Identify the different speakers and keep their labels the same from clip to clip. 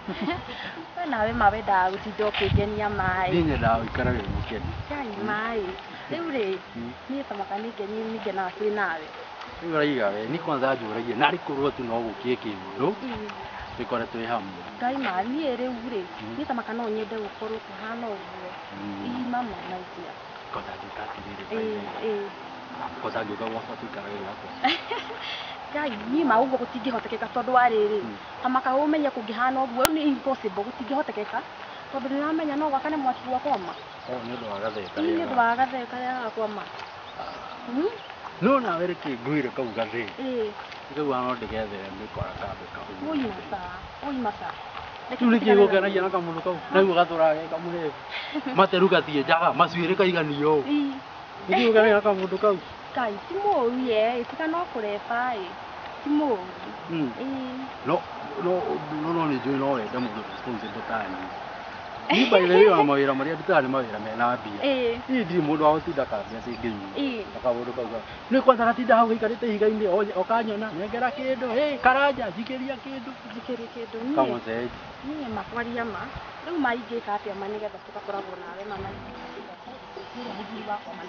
Speaker 1: We nawe ma wendaga gũtinda ũkĩngenia maĩ.
Speaker 2: Niĩ nyendaga gũikara wĩ mũkenu.
Speaker 1: Ngai maĩ. Rĩu rĩ, niĩ ta maka nĩngenaga twĩ nawe.
Speaker 2: Rĩu ũraiga we, ni kwanza njũragia narĩ korwo tu no gũkie kĩũndũ twĩkore twĩ hamwe.
Speaker 1: Ngai ma niĩ rĩu rĩ, niĩ ta maka no nyende gũkorwo kũhana ũguo. Ii mama maitia.
Speaker 2: Kwanza ngĩka atĩrĩrĩ, kwanza ngĩũka gwakwa tũikarage gwakwa.
Speaker 1: Ngai niĩ ma ũguo gũtingĩhotekeka tondũ wa rĩrĩ, ta maka ũmenye kũngĩhana ũguo nĩ impossible, gũtingĩhotekeka tondũ nĩũramenya no gwakane mwaki gwakwa ma.
Speaker 2: Oh, nĩ ũndũ wa gathee
Speaker 1: karĩa. Nĩ ũndũ wa gathee karĩa gakwa ma.
Speaker 2: No nawe reke ngwĩre kau gathee. Kau no ndĩgethere mĩkora kambe kau.
Speaker 1: Oi maca, oi maca.
Speaker 2: Rĩu nĩkĩ gũkenagia na kamũndũ kau? Naguo gatũraga ge kamũhehu. Materu gatienjaga, macuĩrĩ kaiganio ũũ. Nĩkĩ gũkenagia na kamũndũ kau?
Speaker 1: Ngai ti mũũru ye, tiga no kũreba ĩ. Ti mũũru.
Speaker 2: No no no no nĩ njũĩ no wende mũndũ responsible ta niĩ. Niĩ by the way ona mawĩra marĩa ndutaga nĩ mawĩra mena mbia. Niĩ ndirĩ mũndũ wa gũtinda kambĩ atĩ ngĩnyua. Na kaũndũ kau. Nĩ kwanza gatinda hau gaikarĩte ihiga-inĩ okanyona nengera kĩndũ, hey karanja njikĩria kĩndũ.
Speaker 1: Njikĩrie kĩndũ.
Speaker 2: Kamũcenji.
Speaker 1: Niĩ makwaria ma. Rĩu ma ingĩka atĩa ma nĩgetha tũgakoragwo nawe mama. Mũthuri wakwa ma.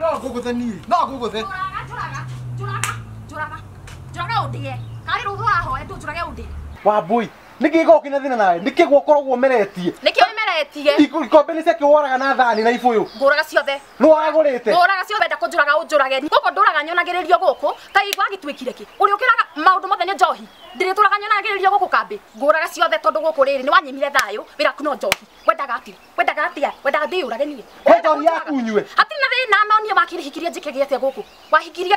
Speaker 3: No ngũgũthe niĩ, no ngũgũthe.
Speaker 1: Njũraga, njũraga, njũraga, njũraga ũndĩe. Karĩ rũtha ũrahoya ndũnjũrage ũndĩe.
Speaker 3: Wambui, nĩkĩ gĩkoragwo kĩna thĩna nawe? Nĩkĩ gũkoragwo ũmeretie?
Speaker 1: Nĩkĩ ũmeretie?
Speaker 3: Ikombe nĩ ciakĩ woraga na thani na ibũyũ.
Speaker 1: Ngũraga ciothe.
Speaker 3: Nĩ waragũrĩte?
Speaker 1: Ngũraga ciothe, enda kũnjũraga ũnjũrage. Gũkũ ndũraga nyonagĩrĩrio gũkũ, ta gwagĩtuĩkire kĩ? Ũrĩũkĩraga maũndũ mothe nĩ njohi. Ndĩrĩtũraga nyonagĩrĩrio gũkũ kambĩ. Ngũraga ciothe tondũ gũkũ rĩrĩ nĩ wanyimire thayũ, wĩra waku no njohi. Wendaga atĩa? Wendaga atĩa? Wendaga ndĩyũrage niĩ?
Speaker 3: He njohi yaku nyue.
Speaker 1: Hatirĩ na thĩna no niĩ wakĩhikirie njĩke gĩatĩa gũkũ? Wahikirie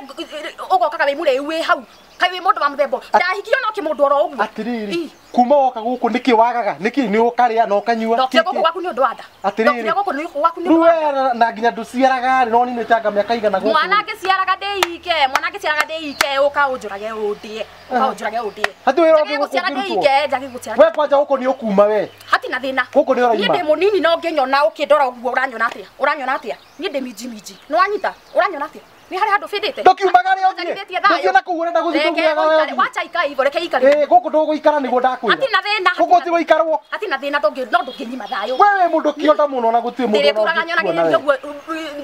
Speaker 1: ũgokaga wĩ mũrĩu wĩ hau. Kaĩ wĩ mũndũ wa mũthemba. Ndahikirio no kĩmũndũ oro ũguo.
Speaker 3: Atĩrĩrĩ, kuma woka gũkũ nĩkĩ wagaga? Nĩkĩ nĩ ũkarĩa na ũkanyua?
Speaker 1: Ndokire gũkũ gwaku nĩ ũndũ wa nda.
Speaker 3: Atĩrĩrĩ,
Speaker 1: ndokire gũkũ nĩ gwaku nĩ ũndũ wa nda.
Speaker 3: Rĩu na nginya ndũciaraga rĩ, no ninĩte mĩaka igana gũkũ.
Speaker 1: Mwana angĩciaraga ndĩike, mwana angĩciaraga ndĩike, ũka ũnjũrage ũndĩe. Ũka ũnjũrage ũndĩe.
Speaker 3: Hatirĩ wĩra ũngĩ gũkũ
Speaker 1: ũngĩrutwo. Njage gũciara.
Speaker 3: We kwanja gũkũ nĩ ũkuma we.
Speaker 1: Hatirĩ na thĩna.
Speaker 3: Gũkũ nĩ ũraima.
Speaker 1: Niĩ ndĩ mũnini no ngĩnyona ũkĩndora ũguo ũranyona atĩa? Ũranyona atĩa? Niĩ ndĩ minji minji. Nĩ wanyita? Ũranyona atĩa? Nĩ harĩ handũ bĩndĩte?
Speaker 3: Ndũkiumaga rĩ ũthiĩ. Ndũthiĩ na kũu ũrenda gũthiĩ kũu
Speaker 1: wewe. Wacha ikae hivyo, reke ikare.
Speaker 3: Eh, gũkũ ndũgũikara nĩguo ndakwĩra.
Speaker 1: Hatirĩ na thĩna.
Speaker 3: Gũkũ ti gũikarwo.
Speaker 1: Hatirĩ na thĩna no ndũngĩnyima thayũ.
Speaker 3: We wĩ mũndũ kĩonda mũno na gũtirĩ mũndũ.
Speaker 1: Ndĩrĩtũraga nyonagĩrĩrio ũguo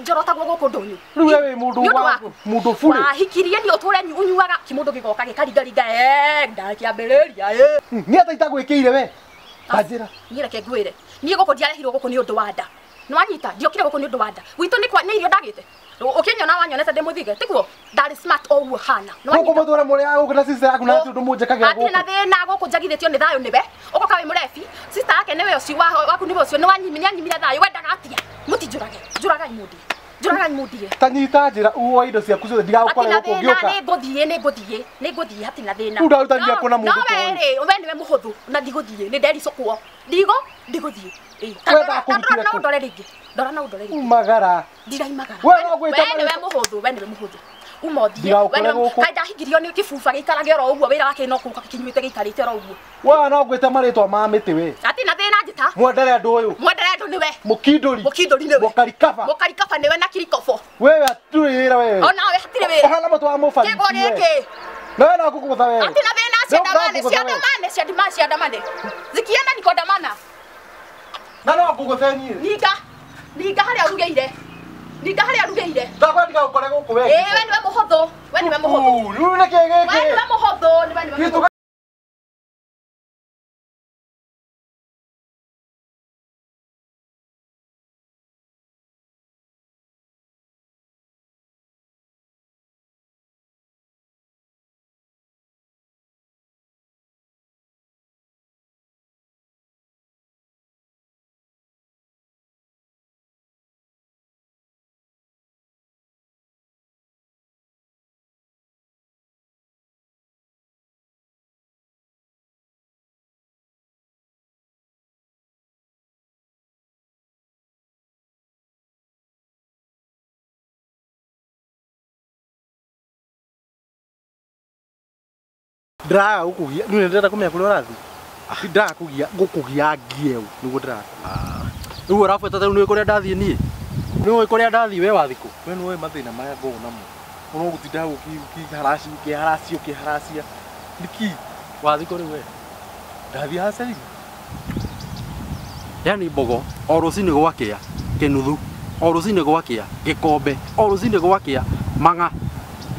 Speaker 1: njorotagwo gũkũ ndũnyũ.
Speaker 3: Rĩu we wĩ mũndũ wa mũndũ burĩ.
Speaker 1: Wahikirie niĩ ũtũre ũnyuaga kĩmũndũ gĩgoka gĩkaringaringa ndakĩambĩrĩria.
Speaker 3: Niĩ ata itagwĩkĩire we. Tanjĩra.
Speaker 1: Niĩ reke ngwĩre. Niĩ gũkũ ndiarehirwo gũkũ nĩ ũndũ wa nda. Nĩ wanyita, ndiokire gũkũ nĩ ũndũ wa nda. Gwitũ nĩ irio ndagĩte. Ũkĩnyona wanyonete ndĩ mũthige, tiguo? Ndarĩ smart o ũguo hana.
Speaker 3: Gũkũ mũtũre mũrĩ a gũkũ na sister yaku na hatirĩ ũndũ mũnjĩkagĩra gũkũ.
Speaker 1: Hatirĩ na thĩna gũkũ njagithĩtio nĩ thayũ nĩwe. Ũgoka wĩ mũrebi, sister yake nĩwe ũcio waku nĩwe ũcio nĩanyimire thayũ, wendaga atĩa? Mũtinjũrage, njũragai mũndĩe. Njũragai mũndĩe.
Speaker 3: Ta nyita njĩra uoe indo ciaku ciothe ndigagũkore gũkũ ngĩũka.
Speaker 1: Hatirĩ na thĩna, nĩngũthiĩ, nĩngũthiĩ, hatirĩ na thĩna.
Speaker 3: Rĩu ndarutanire kuona mũndũ
Speaker 1: No we rĩ, we nĩwe mũhũthũ na ndigũthiĩ, nĩ ndericũkwo. Ndigũthiĩ.
Speaker 3: Wendaga
Speaker 1: kũrutĩra kũ? Ndora rĩngĩ. Ndora na ũndore rĩngĩ.
Speaker 3: Umagara.
Speaker 1: Ndiraimagara.
Speaker 3: We no gwĩta
Speaker 1: We nĩwe mũhũthũ, we nĩwe mũhũthũ. Uma ũthiĩ.
Speaker 3: Ndigagũkore gũkũ.
Speaker 1: Kaĩ ndahikirio nĩ kĩbuba gĩikarage oro ũguo, wĩra wake no kũũka kĩnyuĩte gĩikarĩte oro ũguo.
Speaker 3: We no ngwĩte marĩtwa ma mĩtĩ we.
Speaker 1: Hatirĩ na thĩna njĩta.
Speaker 3: Mwendere andũ ũyũ.
Speaker 1: Mwendere andũ nĩwe.
Speaker 3: Mũkindũri.
Speaker 1: Mũkindũri nĩwe.
Speaker 3: Mũkarikaba.
Speaker 1: Mũkarikaba nĩwe na kirikobo.
Speaker 3: Wewe hatirĩ wĩra wewe.
Speaker 1: Ona we hatirĩ wĩra.
Speaker 3: Ũhana mũtwe wa mũbariti.
Speaker 1: Kĩgwa gĩkĩ.
Speaker 3: Nawe no ngũkũgũtha wewe.
Speaker 1: Hatirĩ na thĩna, ciandamane, ciandamane, ciandamane, ciandamane. Zikienda nikondamana.
Speaker 3: Na no ngũgũthe niĩ.
Speaker 1: Ninga. Ninga harĩa ũrugĩire. Ninga harĩa arugĩire.
Speaker 3: Ndakwa ndigagũkore gũkũ we.
Speaker 1: Ĩĩ we nĩwe mũhũthũ. We nĩwe mũhũthũ.
Speaker 3: Rĩu nĩ kĩ gĩkĩ?
Speaker 1: We nĩwe mũhũthũ, nĩwe nĩwe mũhũthũ.
Speaker 3: Ndĩraga gũkũgia nĩ ndĩrenda kũmenya kũrĩa ũrathiĩ ndĩraga kũgia gũkũgia ngie nĩguo ndĩraga
Speaker 2: rĩu ũrabuata rĩu nĩ kũrĩa ndathiĩ niĩ nĩ ũĩ kũrĩa ndathiĩ we wathiĩ kũ
Speaker 3: we nĩũĩ mathĩna marĩa ngoragwo namo ũno gũtinda ũkĩharacia ũkĩharacia ũkĩharacia nĩkĩ
Speaker 2: wathiĩ kũ rĩu we
Speaker 3: ndathiĩ hacerina
Speaker 2: yani mbogo o rũcinĩ gwakĩa kĩnuthu o rũcinĩ gwakĩa gĩkombe o rũcinĩ gwakĩa mang'a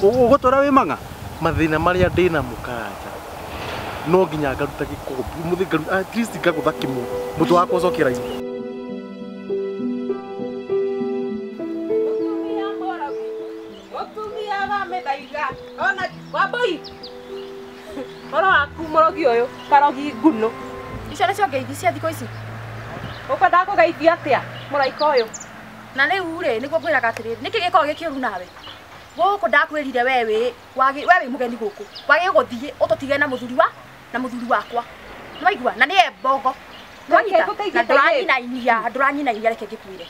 Speaker 2: ũgũtũra wĩ mang'a
Speaker 3: mathĩna marĩa ndĩ namo Karanja no nginya ngaruta gĩkombe ũmũthĩ ngaruta at least ngagũtha kĩmwe mũtwe wakwa ũcoke raini.
Speaker 4: Mũtumia mũrogi mũtumia wa mĩthaiga ona Wambui ũhoro waku mũrogi ũyũ karogi nguno
Speaker 1: Icio nĩcio ngeithi cia thikũ ici.
Speaker 4: Ũkwendaga kũgeithia atĩa mũraika ũyũ?
Speaker 1: Na rĩu rĩ nĩguo ngwĩraga atĩrĩrĩ nĩkĩ gĩkoragwo gĩkĩũru nawe? Gũkũ ndakwĩrire we wĩ we wĩ mũgeni gũkũ wagĩ gũthiĩ ũtũtige na mũthuri wa na mũthuri wakwa nĩwaigua na nĩye mbogo nĩwanyita na ndũranyinainia ndũranyinainia reke ngĩkwĩre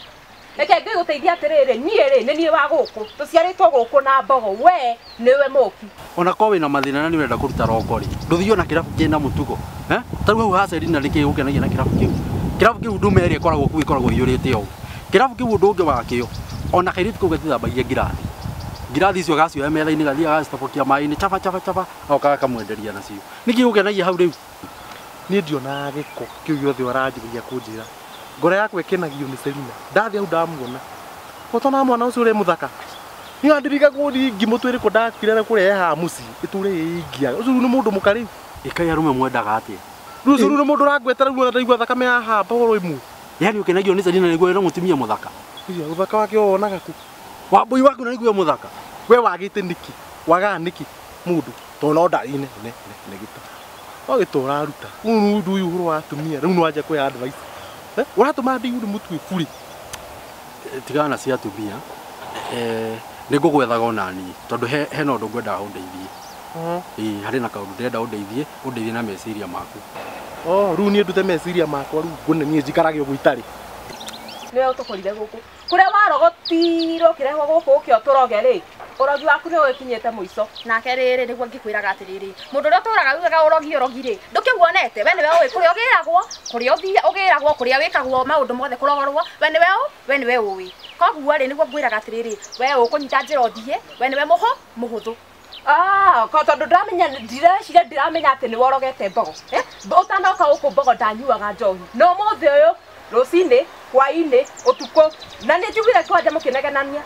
Speaker 4: reke ngĩgũteithia atĩrĩrĩ niĩ rĩ nĩ niĩ wa gũkũ tũciarĩtwo gũkũ na mbogo we nĩwe mũki
Speaker 2: ona korwo wĩna mathĩna na nĩũrenda kũruta rongo rĩ ndũthiĩ ona kĩrabu kĩna mũtugo ta rĩu hau hacerina nĩkĩ gũkenagia na kĩrabu kĩu kĩrabu kĩu ndume ĩrĩa ĩkoragwo kũu ĩkoragwo ĩiyũrĩte ũũ kĩrabu kĩu ũndũ ũngĩ wakĩo ona kairĩtu kau gatithambagia ngirathi ngirathi icio gacioya metha-inĩ gathiaga gagacitobokia maĩ-inĩ chaba chaba chaba agoka gakamwenderia nacio nĩkĩ gũkenagia hau rĩu
Speaker 3: niĩ ndionaga gĩko kĩu gĩothe ũranjĩrĩria kũnjĩra ngoro yakwa ĩkenagio nĩ Selina ndathiĩ hau ndamuona ũtona mwana ũcio ũrĩ mũthaka niĩ andirikagwo ngimũtũ ĩrĩkũ ndakire na kũrĩa haha mũciĩ ĩtũre ĩingiaga ũcio rĩu nĩ mũndũ mũka rĩu
Speaker 2: ĩkai arũme mwendaga atĩa
Speaker 3: rĩu ũcio rĩu nĩ mũndũ ũrangweta rĩu ona ndaigua thakame yahamba oro ĩmwe
Speaker 2: yani ũkenagio nĩ Selina nĩguo wĩna mũtumia mũthaka
Speaker 3: ũthaka wake wonaga kũ
Speaker 2: Wambui waku na nĩguo mũthaka
Speaker 3: we wagĩte nĩkĩ wagaga nĩkĩ mũndũ tondũ no ndarĩ ne ne ne gĩta no gĩta ũraruta rĩu ũndũ ũyũ ũhoro wa atumia rĩu nĩwanjia kũhe advice ũratũma ndĩigue nĩ mũtwe burĩ
Speaker 2: tigana na cia atumia nĩ ngũgwethaga ona niĩ tondũ hena ũndũ ngwendaga ũndeithie ĩĩ harĩ na kaũndũ ndĩrenda ũndeithie ũndeithie na meciria maku
Speaker 3: rĩu niĩ ndute meciria makwa rĩu ngone niĩ njikarage ũguo itarĩ
Speaker 4: nĩwe ũtũkorire gũkũ kũrĩa warogotirwo ũkĩrehwo gũkũ ũke ũtũroge rĩ ũrogi waku nĩ ũgĩkinyĩte mũico
Speaker 1: nake rĩrĩ nĩguo ngĩkwĩraga atĩrĩrĩ mũndũ ũrĩa ũtũraga ugaga ũrogi ũrogi rĩ ndũkĩwonete we nĩwe ũĩ kũrĩa ũgĩragwo kũrĩa ũgĩragwo kũrĩa wĩkagwo maũndũ mothe kũrogorwo we nĩwe ũ we nĩwe ũĩ koguo rĩ nĩguo ngwĩraga atĩrĩrĩ we ũkũnyita njĩra ũthiĩ we nĩwe mũhũthũ
Speaker 4: tondũ ndĩramenya ndireciria ndiramenya atĩ nĩwe ũrogete mbogo ũtanoka gũkũ mbogo ndanyuaga njohi no ũmũthĩ ũyũ rũcinĩ hwaĩ-inĩ ũtukũ na nĩ njiguire kwanja mũkĩnegenania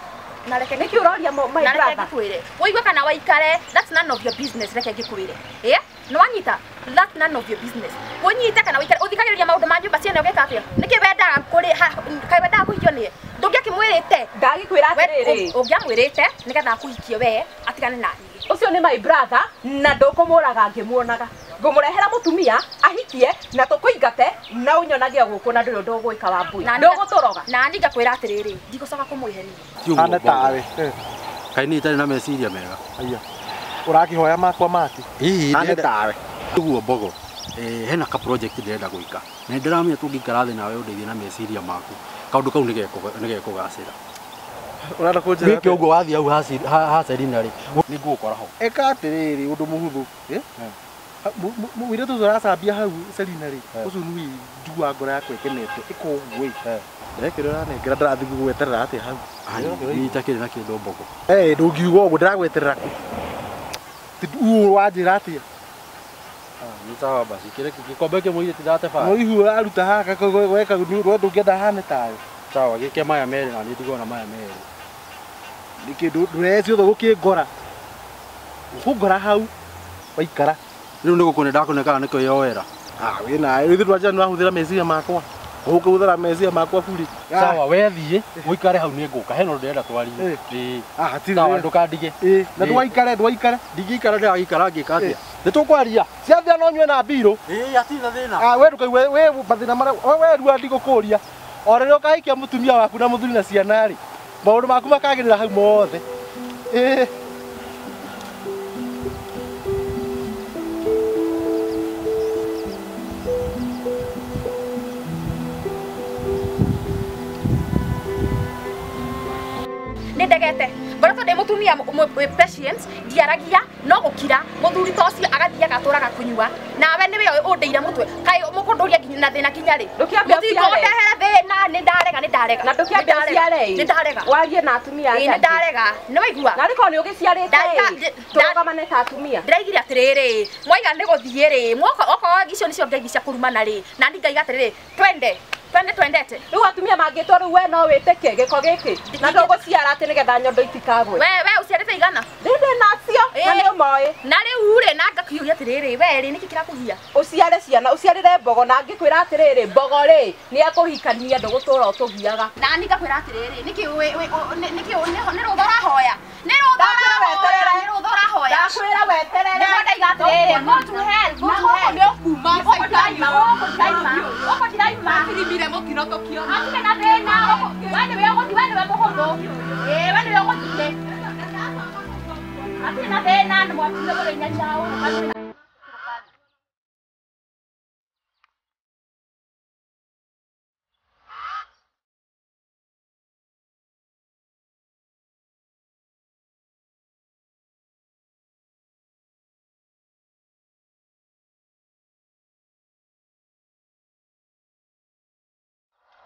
Speaker 1: na reke
Speaker 4: nĩkĩ ũroria my
Speaker 1: na reke
Speaker 4: brother
Speaker 1: ngĩkwĩre ũigue kana waikare that's none of your business reke ngĩkwĩre ĩ nĩwanyita that's none of your business ũnyite kana waikare ũthikagĩrĩria maũndũ ma nyũmba ciene ũgeka atĩa nĩkĩ wendaga kũrĩ kaĩ wendaga kũhikio nĩye ndũngĩakĩmwĩrĩte
Speaker 4: ndagĩkwĩra atĩrĩrĩ
Speaker 1: ũngĩamwĩrĩte nĩgetha akũhikie we atigane na niĩ
Speaker 4: ũcio nĩ my brother na ndũkũmũraga ngĩmuonaga ngũmũrehera mũtumia ahikie na tũkũingate na ũnyonagie gũkũ na ndũrĩ ũndũ ũgwĩka Wambui ndũgũtũroga
Speaker 1: na niĩ ngakwĩra atĩrĩrĩ ndigũcoka kũmwĩhenia
Speaker 3: hane tawe
Speaker 2: kaĩ niĩ itarĩ na meciria mega
Speaker 3: aya ũrakĩhoya makwa maki
Speaker 2: hihi
Speaker 3: hane tawe
Speaker 2: ũguo mbogo hena ka project ndĩrenda gwĩka na nĩndĩramenya tũngĩikara thĩ nawe ũndeithie na meciria maku kaũndũ kau nĩgekũgacĩra
Speaker 3: ũrenda kũnjĩra
Speaker 2: wĩke ũguo wathiĩ hau hacerina rĩ nĩngũgũkora ho
Speaker 3: ĩka atĩrĩrĩ ũndũ mũhũthũ mũirĩtu ũcio ũracambia hau Selina rĩ ũcio nĩwe njiguaga ngoro yakwa ĩkenete ĩka ũguo ĩ ndĩrekĩra ũranengera ndĩrathiĩ gũgweterera atĩa hau
Speaker 2: niĩ itakĩrĩ na kĩndũ mbogo
Speaker 3: ndũngiuga ũguo ndĩragweterera kũ ũũ wanjĩra atĩa
Speaker 2: nĩ sawa basi kĩrĩa gĩkombe kĩmwe githĩ ndate bara
Speaker 3: mũihu ũraruta haha weka we ndũngĩenda hane tayo
Speaker 2: sawa gĩke maya merĩ na niĩ ndigona maya merĩ
Speaker 3: Nĩkĩ ndũreye ciothe gũkĩngora. Ũkũngora hau waikara.
Speaker 2: Rĩu nĩ gũkũne ndakũne kana nĩ kwĩyoera.
Speaker 3: Ah, wĩna rĩu ndwanja nĩ wahũthĩra meciria makwa. Ũkũhũthĩra meciria makwa buri.
Speaker 2: Sawa, wethiĩ ũikare hau nĩ ngũka. Hena ũndũ ndĩrenda twarie. Ĩĩ.
Speaker 3: Ah, hatirĩ.
Speaker 2: Sawa, ndũkandige.
Speaker 3: Ĩĩ, na ndwaikare ndwaikare.
Speaker 2: Ndingĩikara ndĩragĩikara ngĩka atĩa? Nĩ tũkwaria.
Speaker 3: Ciathia no nyue na mbirũ.
Speaker 2: Ĩĩ, hatirĩ na thĩna.
Speaker 3: Ah, we ndũkaigue we mathĩna marĩa we rua ndigũkũria. O rĩrĩa ũkahikia mũtumia waku na mũthuri na ciana rĩ, maũndũ maku makagĩrĩra hau mothe. Ĩĩ.
Speaker 1: Nĩ ndegete ngoretwo ndĩ mũtumia wĩ patient ndiaragia no gũkira mũthuri ta ũcio agathiaga atũraga kũnyua nawe nĩwe ũndĩire mũtwe kaĩ mũkũndũria nginya na thĩna kinya rĩ
Speaker 4: Ndũkĩambe
Speaker 1: mũtikũndehere thĩna nĩ ndarega nĩ ndarega
Speaker 4: Na ndũkĩambe ũciare
Speaker 1: nĩ ndarega
Speaker 4: warie na atumia
Speaker 1: ĩĩ nĩ ndarega nĩ waigua
Speaker 4: na rĩkorwo nĩ ũgĩciarĩte ĩ tũrũgamane ta atumia
Speaker 1: ndĩraigire atĩrĩrĩ mwaiga nĩ gũthiĩ rĩ mwoka okorwo icio nĩcio ngeithi cia kũrumana rĩ na niĩ ngaiga atĩrĩrĩ twende twende twendete
Speaker 4: rĩu atumia mangĩtwo rĩu we no wĩtĩkie gĩko gĩkĩ na ndũgũciara atĩ nĩgetha nyondo itikagwe
Speaker 1: we ũciarĩte igana
Speaker 4: ndĩ nacio na nĩ ũmoĩ
Speaker 1: na rĩu rĩ na ngakĩũria atĩrĩrĩ we rĩ nĩkĩ kĩrakũgia
Speaker 4: ũciare ciana ũciarĩre mbogo na ngĩkwĩra atĩrĩrĩ mbogo rĩ nĩ ekũhikania ndũgũtũra ũtũgiaga
Speaker 1: na niĩ ngakwĩra atĩrĩrĩ nĩkĩ nĩkĩ nĩ rũtha ũrahoya nĩ rũtha ũrahoya nĩ rũtha ũrahoya
Speaker 4: ndakwĩra weterere
Speaker 1: nĩguo ndaiga atĩrĩrĩ go to hell go to hell
Speaker 4: nĩ ũkuma
Speaker 1: gũkũ ndiraima
Speaker 4: thirimire mũtino tũkiona
Speaker 1: hatirĩ na thĩna we nĩwe ũgũthiĩ we nĩwe mũhũthũ ĩĩ we nĩwe ũgũthiĩ hatirĩ na thĩna nĩ mwatinde mũrĩ nyacaũ.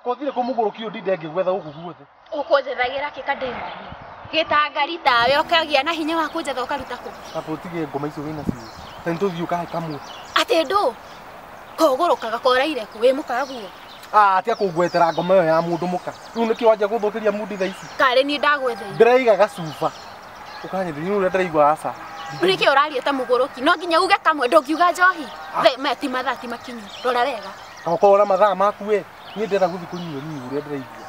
Speaker 3: Kothire kũmũgũrũkio ndinde ngĩgwetha gũkũ guothe.
Speaker 1: Ũkũnjethagira kĩ kandĩmoni gĩtangari tawe ũkagĩa na hinya wa kũnjetha ũkaruta kũ?
Speaker 3: Kaba ũtige ngoma icio wĩnacio. Ta nĩtũthiĩ ũkahe kamwe.
Speaker 1: Atĩ ndũ kũgũrũkaga koraire kũ wĩ mũkaguo?
Speaker 3: Ah, tia kũngwetera ngoma ĩyo ya mũndũ mũka. Rĩu nĩkĩo wanjia gũthũkĩria mundi thaa ici.
Speaker 1: Karĩ niĩ ndagwetheire.
Speaker 3: Ndĩraiga gacuba. Ũkanyethia nĩ ũrĩa ndĩraigua aca.
Speaker 1: Nĩkĩ ũraria ta mũgũrũki? No nginya uge kamwe ndũngiuga njohi. Ti mathaa ti makinyu. Rora wega.
Speaker 3: Okorwo na mathaa maku we. Niĩ ndĩrenda gũthiĩ kũnyua niĩ ũrĩa ndĩraigua.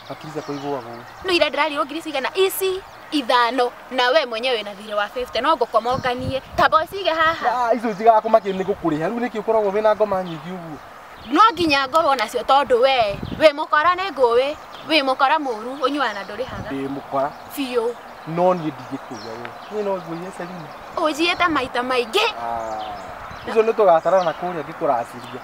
Speaker 3: Hakiri ciakwa igũaga ũũ.
Speaker 1: No ira ndĩrarirwo ngiri cigana ici ithano na we mwenyewe wĩna thirĩ wa 50 no ngũkoma ũnganie tamba ũcige haha.
Speaker 3: Ah, icio itigakũmakia nĩ ngũkũrĩha. Rĩu nĩkĩ ũkoragwo wĩna ngoma nyingĩ ũguo?
Speaker 1: No nginya ngorwo nacio tondũ we wĩ mũkora nĩ ngũĩ wĩ mũkora mũru ũnyuaga na ndũrĩhaga.
Speaker 3: Ndĩ mũkora
Speaker 1: biũ.
Speaker 3: No niĩ ndingĩkũiya we. Niĩ no ngũiye Selina.
Speaker 1: Ũnjiyĩte maita maingĩ.
Speaker 3: Ah, icio nĩ tũgatarana kũrĩa ngĩkũracĩria.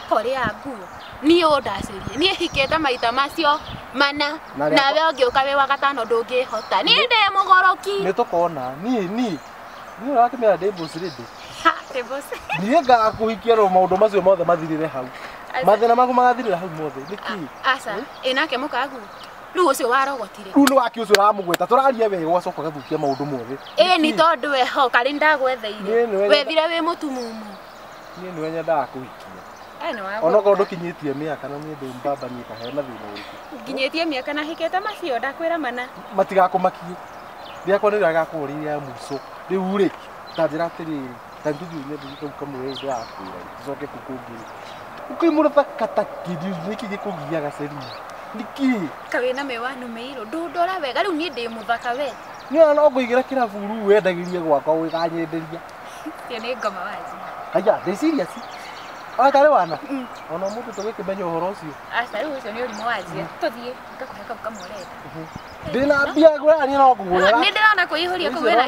Speaker 1: Korea nguo niĩ ũndacĩrie niĩ hikĩte maita macio mana nawe ũngĩũka wĩ wa gatano ndũngĩhota niĩ ndĩ mũgũrũki.
Speaker 3: Nĩ tũkona niĩ niĩ niĩ ũrakĩmera ndĩ boss lady.
Speaker 1: Ndĩ boss.
Speaker 3: Niĩ ngakũhikia rĩu maũndũ macio mothe mathirĩre hau. Mathĩna maku magathirĩra hau mothe nĩkĩ?
Speaker 1: Aca ĩ nake mũkagu rĩu ũcio warogotire.
Speaker 3: Rĩu nĩ wake ũcio ũramũgweta tũraria wega ũgacoka ũgathũkia maũndũ mothe.
Speaker 1: Ĩ nĩ tondũ we ho karĩ ndagwetheire wethire wĩ mũtumumu.
Speaker 3: Niĩ nĩwe nyendaga kũhikia. Onokorwo ndũkinyĩtie mĩaka na niĩ ndĩ mbamba niĩ kahena thĩna ũrĩkũ.
Speaker 1: Nginyĩtie mĩaka na hikĩte macio ndakwĩra mana.
Speaker 3: Matigakũmakie. Rĩakwa nĩ rĩagakorwo rĩ rĩa mũico. Rĩu rĩ ta njĩra atĩrĩrĩ ta nĩtũthiĩ ũnyendie kau kamwe ndĩrakwĩra tũcoke kũu kũngĩ. Ũkĩmũra ta kĩndũ nĩkĩ gĩkũgiaga Selina? Nĩkĩ?
Speaker 1: Ka wĩna mĩwanu mĩirũ ndũndora wega rĩu niĩ ndĩ mũthaka we.
Speaker 3: Niĩ no ngũigĩra kĩrabu rĩu wendagĩrie gwakwa ũganyenderia.
Speaker 1: Cio nĩ ngoma wanjia.
Speaker 3: Haya, ndĩ serious. Aka wana. Ona mũndũ tũgĩkĩmenya ũhoro ũcio.
Speaker 1: Aca rĩu ũcio nĩ ũrimũ wanjia. Tũthiĩ ngakũhe kau kamwe ũrenda.
Speaker 3: Ndĩna mbia ngũra niĩ no ngũgũrĩra.
Speaker 1: Nĩ ndĩrona kũihũria kũu wĩna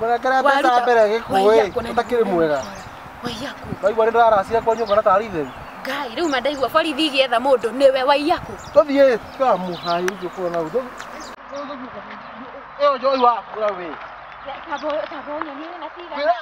Speaker 3: Mũnengere mbeca mbere gĩkũĩ ũtakĩrĩ mwega.
Speaker 1: Waiyaku.
Speaker 3: Waigua nĩ ndĩraracira kwa nyũmba na tarĩ itheru.
Speaker 1: Ngai rĩu ma ndaigua borithi igĩetha mũndũ nĩwe waiyaku.
Speaker 3: Tũthiĩ kamũhai ũcio kuona ũũ. Ĩyo njohi wakũra wĩ.
Speaker 1: Tabo nyoni na cigana.